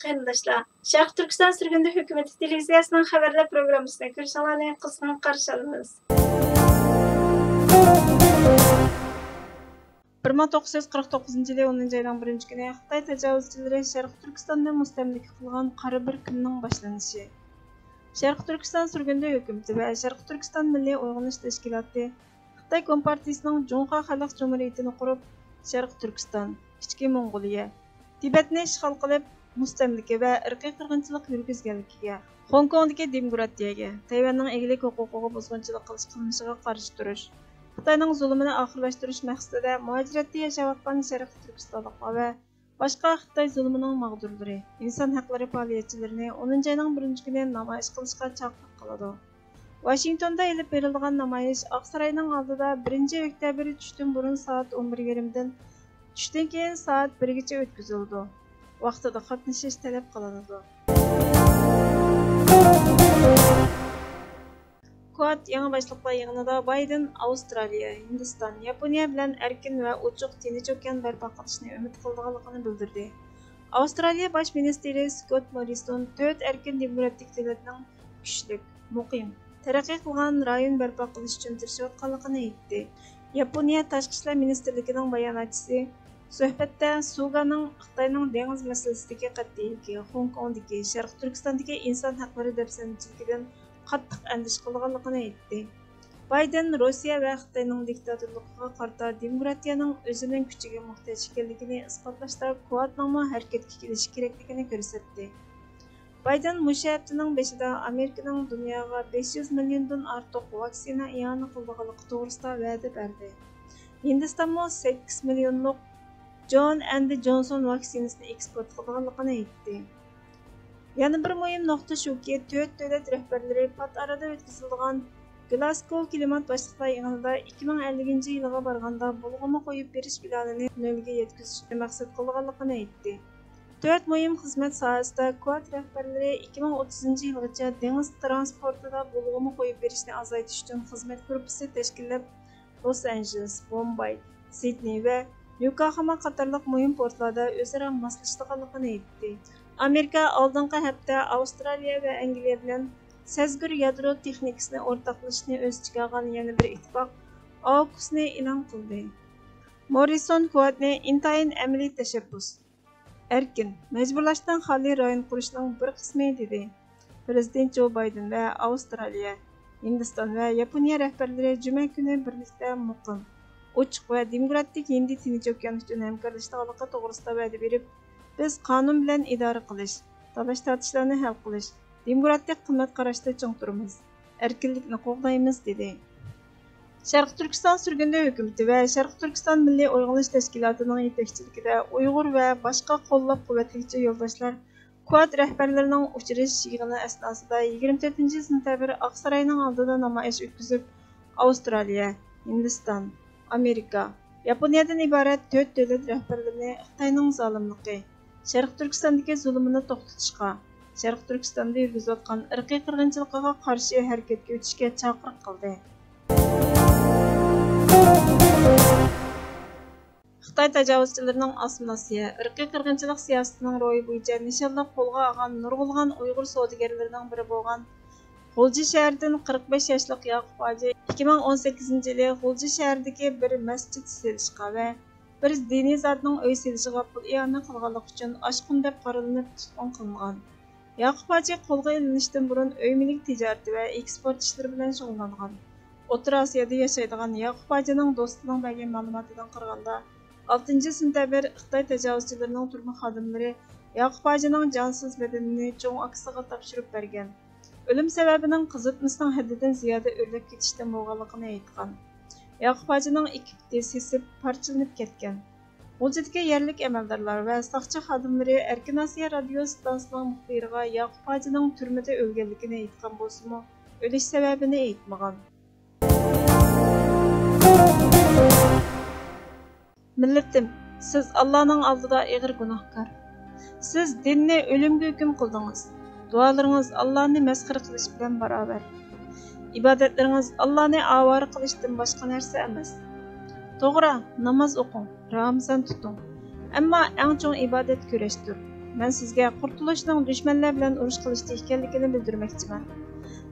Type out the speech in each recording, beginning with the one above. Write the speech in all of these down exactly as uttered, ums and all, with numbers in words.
قېرىنداشلار، شەرقىي تۈركىستان سۈرگۈندە ھۆكۈمىتى تېلېۋىزىيەسىنىڭ خەۋەرلەر پروگراممىسىنى كۆرۈشۈڭلارنى قىزغىن قارشى ئالىمىز. بىر مىڭ توققۇز يۈز قىرىق توققۇزىنچى يىلى ئونىنچى ئاينىڭ بىرىنچى كۈنى خىتاي تاجاۋۇزچىلىرى شەرقىي تۈركىستاننى مۇستەملىكە قىلغان قارا بىر كۈننىڭ باشلىنىشى. شەرقىي تۈركىستان سۈرگۈندە ھۆكۈمىتى ۋە شەرقىي تۈركىستان مىللىي ئويغىنىش تەشكىلاتى خىتاي كومپارتىيىسىنىڭ جۇڭخۇا خەلق جۇمھۇرىيىتىنى قۇرۇپ، شەرقىي تۈركىستان، ئىچكى موڭغۇلىيە، تىبەتنى ئىشغال قىلىپ، مۇستەملىكە ۋە ئىرقىي قىرغىنچىلىق يۈرگۈزگەنلىكىگە، خوڭكوڭدىكى دېموكراتىيەگە، تەيۋەننىڭ ئىگىلىك ھوقۇقىغا بۇزغۇنچىلىق قىلىش قىلمىشىغا قارشى تۇرۇش، خىتاينىڭ زۇلۇمىنى ئاخىرلاشتۇرۇش مەقسىتىدە مۇھاجىرەتتە ياشاۋاتقان شەرقىي تۈركىستانلىقلار ۋە باشقا خىتاي زۇلۇمىنىڭ ماغدۇرلىرى، ئىنسان ھەقلىرى پائالىيەتچىلىرىنى ئونىنچى ئاينىڭ بىرىنچى كۈنى نامايىش قىلىشقا چاقىرىق قىلىدۇ. ۋاشىنگتوندا ئېلىپ بېرىلىدىغان نامايىش ئاقساراينىڭ ئالدىدا بىرىنچى ئۆكتەبىر چۈشتىن بۇرۇن سائەت ئون بىر يېرىمدىن چۈشتىن كېيىن سائەت بىرگىچە ئۆتكۈزۈلىدۇ. ۋاقتىدا قاتنىشىش تەلەپ قىلىنىدۇ. كواد يېڭى باشلىقلار يىغىنىدا بايدېن ئاۋسترالىيە، ھىندىستان، ياپونىيە بىلەن ئەركىن ۋە ئوچۇق تىنچ ئوكيان بەرپا قىلىشنى ئۈمىد قىلىدىغانلىقىنى بىلدۈردى. ئاۋسترالىيە باش مىنىستىرى سكوت موررىسون تۆت ئەركىن دېموكراتىك دۆلەتنىڭ كۈچلۈك، مۇقىم، تەرەققىي قىلغان رايون بەرپا قىلىش ئۈچۈن تىرىشىۋاتقانلىقىنى ئېيتتى. ياپونىيە تاشقى ئىشلار مىنىستىرلىكىنىڭ باياناتچىسى سۆھبەتتە سۇگانىڭ خىتاينىڭ دېڭىز مەسىلىسىدىكى قەتئىيلىكى، خوڭكوڭدىكى، شەرقىي تۈركىستاندىكى ئىنسان ھەقلىرى دەپسەندىچىلىكىدىن قاتتىق ئەندىشە قىلىدىغانلىقىنى ئېيتتى. بايدېن روسىيە ۋە خىتاينىڭ دىكتاتورلۇقىغا قارىتا دېموكراتىيەنىڭ ئۆزىنىڭ كۈچىگە موھتاج ئىكەنلىكىنى ئىسپاتلاشتا كوادنىڭمۇ ھەرىكەتكە كېلىشى كېرەكلىكىنى كۆرسەتتى. بايدېن مۇشۇ ھەپتىنىڭ بېشىدا ئامېرىكىنىڭ دۇنياغا بەش يۈز مىليوندىن ئارتۇق ۋاكسىنا ئىئانە قىلىدىغانلىقى توغرىسىدا ۋەدە بەردى. ھىندىستانمۇ سەككىز مىليونلۇق جون ئەند جونسون ۋاكسىنىسىنى ئېكسپورت قىلىدىغانلىقىنى ئېيتتى. يەنە بىر مۇھىم نۇقتا شۇكى، تۆت دۆلەت رەھبەرلىرى پات ئارىدا ئۆتكۈزۈلىدىغان گلاسگو كىلىمات باشلىقلار يىغىنىدا ئىككى مىڭ ئەللىكىنچى يىلغا بارغاندا بۇلغىما قويۇپ بېرىش پىلانىنى نۆلگە يەتكۈزۈشنى مەقسەت قىلىدىغانلىقىنى ئېيتتى. تۆت مۇھىم خىزمەت ساھەسىدە كواد رەھبەرلىرى ئىككى مىڭ ئوتتۇزىنچى يىلغىچە دېڭىز ترانسپورتىدا بۇلغىما قويۇپ بېرىشنى ئازايتىش ئۈچۈن خىزمەت گۇرۇپپىسى تەشكىللەپ، لوس ئانژېلېس، بومباي، سىدنېي ۋە يوكاخاما قاتارلىق مۇھىم پورتلاردا ئۆزئارا ماسلىشىدىغانلىقىنى ئېيتتى. ئامېرىكا ئالدىنقى ھەپتە ئاۋسترالىيە ۋە ئەنگلىيە بىلەن سەزگۈر يادرو تېخنىكىسىنى ئورتاقلىشىشنى ئۆز ئىچىگە ئالغان يەنە بىر ئىتتىپاق ئاۋكۇسنى ئېلان قىلدى. موررىسون كوادنى ئىنتايىن ئەمەلىي تەشەببۇس، ئەركىن، مەجبۇرلاشتىن خالىي رايون قۇرۇشنىڭ بىر قىسمى، دېدى. پىرېزىدېنت جو بايدېن ۋە ئاۋسترالىيە، ھىندىستان ۋە ياپونىيە رەھبەرلىرى جۈمە كۈنى بىرلىكتە مۇقىم، ئوچۇق ۋە دېموكراتىك ھىندى تىنچ ئوكيان ئۈچۈن ھەمكارلىشىدىغانلىقى توغرىسىدا ۋەدە بېرىپ، بىز قانۇن بىلەن ئىدارە قىلىش، تالاش-تارتىشلارنى ھەل قىلىش، دېموكراتىك قىممەت قاراشتا چىڭ تۇرىمىز، ئەركىنلىكنى قوغدايمىز، دېدى. شەرقىي تۈركىستان سۈرگۈندە ھۆكۈمىتى ۋە شەرقىي تۈركىستان مىللىي ئويغىنىش تەشكىلاتىنىڭ يېتەكچىلىكىدە ئۇيغۇر ۋە باشقا قوللاپ-قۇۋۋەتلىگۈچى يولداشلار كواد رەھبەرلىرىنىڭ ئۇچرىشىش يىغىنى ئەسناسىدا يىگىرمە تۆتىنچى سېنتەبىر ئاقساراينىڭ ئالدىدا نامايىش ئۆتكۈزۈپ، ئاۋسترالىيە، ھىندىستان، ئامېرىكا، ياپونىيەدىن ئىبارەت تۆت دۆلەت رەھبەرلىرىنى خىتاينىڭ زالىملىقى، شەرقىي تۈركىستاندىكى زۇلۇمىنى توختىتىشقا، شەرقىي تۈركىستاندا يۈرگۈزۈۋاتقان ئىرقىي قىرغىنچىلىقىغا قارشى ھەرىكەتكە ئۆتۈشكە چاقىرىق قىلدى. خىتاي تاجاۋۇزچىلىرىنىڭ ئاسسىمىلياتسىيە، ئىرقىي قىرغىنچىلىق سىياسىتىنىڭ روھى بويىچە نىشانلاپ قولغا ئالغان نۇرغۇنلىغان ئۇيغۇر سودىگەرلىرىنىڭ بىرى بولغان غۇلجا شەھىرىدىن قىرىق بەش ياشلىق ياقۇپ ھاجى ئىككى مىڭ ئون سەككىزىنچى يىلى غۇلجا شەھىرىدىكى بىر مەسچىت سېلىشقا ۋە بىر دىنىي زاتنىڭ ئۆي سېلىشىغا پۇل ئىئانە قىلغانلىقى ئۈچۈن ئاشقۇن دەپ قارىلىنىپ تۇتقۇن قىلىنغان. ياقۇپ ھاجى قولغا ئېلىنىشتىن بۇرۇن ئۆي مۈلۈك تىجارىتى ۋە ئېكسپورت ئىشلىرى بىلەن شۇغۇللانغان. ئوتتۇرا ئاسىيادا ياشايدىغان ياقۇپ ھاجىنىڭ دوستىنىڭ بەرگەن مەلۇماتىدىن قارىغاندا، ئالتىنچى سېنتەبىر خىتاي تاجاۋۇزچىلىرىنىڭ تۈرمە خادىملىرى ياقۇپ ھاجىنىڭ جانسىز بەدىنىنى چوڭ ئاكىسىغا تاپشۇرۇپ بەرگەن. ئۆلۈم سەۋەبىنىڭ قىزىتمىسىنىڭ ھەددىدىن زىيادە ئۆرلەپ كېتىشتىن بولغانلىقىنى ئېيتقان. ياقۇپ ھاجىنىڭ ئىككى پۇتى سېسىپ، پارچىلىنىپ كەتكەن. غۇلجىدىكى يەرلىك ئەمەلدارلار ۋە ساقچى خادىملىرى ئەركىن ئاسىيا رادىيو ئىستانسىسىنىڭ مۇخبىرىغا ياقۇپ ھاجىنىڭ تۈرمىدە ئۆلگەنلىكىنى ئېيتقان بولسىمۇ، ئۆلۈش سەۋەبىنى ئېيتمىغان. مىللىتىم، سىز ئاللانىڭ ئالدىدا ئېغىر گۇناھكار. سىز دىننى ئۆلۈمگە ھۆكۈم قىلدىڭىز. دۇئالىرىڭىز ئاللانى مەسخىرە قىلىش بىلەن باراۋەر. ئىبادەتلىرىڭىز ئاللانى ئاۋارە قىلىشتىن باشقا نەرسە ئەمەس. توغرا، ناماز ئوقۇڭ، رامىزان تۇتۇڭ. ئەمما ئەڭ چوڭ ئىبادەت كۈرەشتۇر. مەن سىزگە قۇرتۇلۇشنىڭ دۈشمەنلەر بىلەن ئۇرۇش قىلىشتا ئىكەنلىكىنى بىلدۈرمەكچىمەن.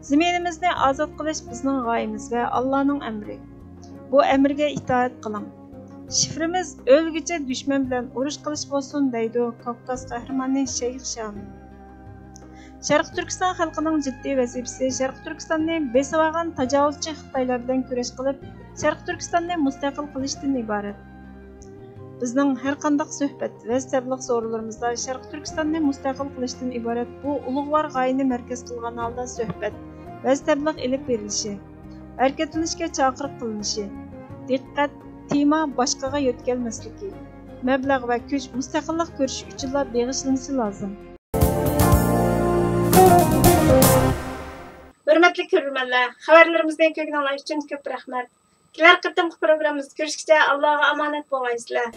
زېمىنىمىزنى ئازاد قىلىش بىزنىڭ غايىمىز ۋە ئاللانىڭ ئەمرى. بۇ ئەمرگە ئىتائەت قىلىڭ. شىفىرىمىز «ئۆلگۈچە دۈشمەن بىلەن ئۇرۇش قىلىش بولسۇن» دەيدۇ كاۋكاز قەھرىمانى شەيخ شامىل. شەرقىي تۈركىستان خەلقىنىڭ جىددىي ۋەزىپىسى شەرقىي تۈركىستاننى بېسىۋالغان تاجاۋۇزچى خىتايلار بىلەن كۈرەش قىلىپ، شەرقىي تۈركىستاننى مۇستەقىل قىلىشتىن ئىبارەت. بىزنىڭ ھەر قانداق سۆھبەت، ۋەز-تەبلىغ سورۇنلىرىمىزدا شەرقىي تۈركىستاننى مۇستەقىل قىلىشتىن ئىبارەت بۇ ئۇلۇغۋار غايىنى مەركەز قىلغان ھالدا سۆھبەت، ۋەز-تەبلىغ ئېلىپ بېرىلىشى، ھەرىكەتلىنىشكە چاقىرىق قىلىنىشى، دىققەت، تېما باشقىغا يۆتكەلمەسلىكى، مەبلەغ ۋە كۈچ مۇستەقىللىق كۈرىشى ئۈچۈنلا بېغىشلىنىشى لازىم. ھۆرمەتلىك كۆرۈرمەنلەر، خەۋەرلىرىمىزنى كۆرگىنىڭلار ئۈچۈن كۆپ رەھمەت. كېلەر قېتىمقى پروگراممىمىزدا كۆرۈشكىچە ئاللاغا ئامانەت بولغايسىلەر.